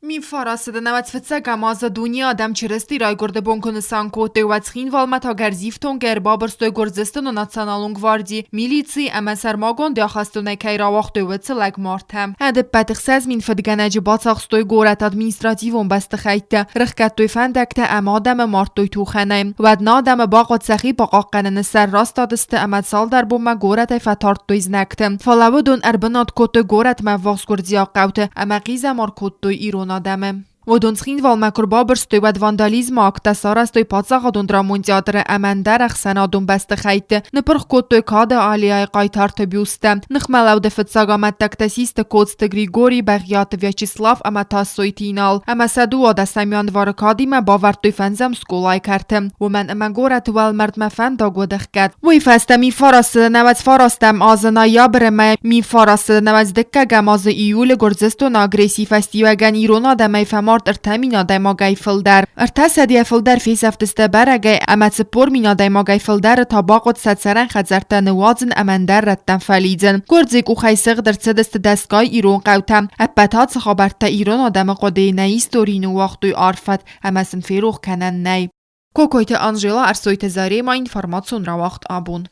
10 995 азы дуне адӕм Чырысти райгуырды бон куы нысан кодтой, уӕд Цхинвалмӕ та гӕрзифтонгӕй ӕрбабырстой Гуырдзыстоны националон гварди, милици ӕмӕ сӕрмагонд ахӕстонӕй кӕй рауагътой, уыцы лӕгмартӕ. Ӕдӕппӕт 6000 фыдгӕнӕджы бацахстой горӕты административон бӕстыхӕйттӕ, рыхгӕдтой фӕндӕгтӕ ӕмӕ адӕмы мардтой тухӕнӕй. Уӕд нӕ адӕмы бахъуыд сӕхи бахъахъхъӕныны сӕр растадысты ӕмӕ цалдӕр бонмӕ горӕтӕй фӕтардтой знӕгты. Фӕлӕ уыдон ӕрбынат кодтой горӕтмӕ ӕввахс гуырдзиаг хъӕуты ӕмӕ хъизӕмар кодтой ирон адӕмы. Уыдон Цхинвалмӕ куы рбабырстой, уӕд вандализмы акттӕ сарӕзтой паддзахадон драмон театры ӕмӕ ӕндӕр ӕхсӕнадон бӕстыхӕйтты, ныппырх кодтой Кады аллейӕйы хъайтарты бюсттӕ. Ныхмӕлӕуды фыццаг амӕттӕгтӕ систы Коцты Григори, Бӕгъиаты Вячеслав ӕмӕ Тассойты Инал. Ӕмӕ сӕ 12 январы кадимӕ бавӕрдтой фӕндзӕм скъолайы кӕрты, уымӕн ӕмӕ горӕты уӕлмӕрдмӕ фӕндаг уыд ӕхгӕд. Уый фӕстӕ 1999 азы ноябры мӕй 1992 азы июлы Гуырдзыстоны агрессийы фӕстиуӕгӕн ирон адӕмӕй фӕмард 3000 адӕймагӕй фылдӕр. 300-йӕ фылдӕр фесӕфтысты бӕрӕгӕй ӕмӕ 40 000 адӕймагӕй фылдӕры та бахъуыд сӕ цӕрӕн хӕдзӕрттӕ ныууадзын ӕмӕ ӕндӕр рӕттӕм фӕлидзын. Гуырдзыйы къухӕй сыгъд ӕрцыдысты дӕсгай ирон хъӕутӕ. Ӕппӕт ацы хабӕрттӕ ирон адӕмы хъуыдыйы нӕ историйы ныууагътой арф фӕд ӕмӕ сын ферох кӕнӕн нӕй. Кокойты Анжела, Ӕрсойты Зарема, информацион рауагъд абон.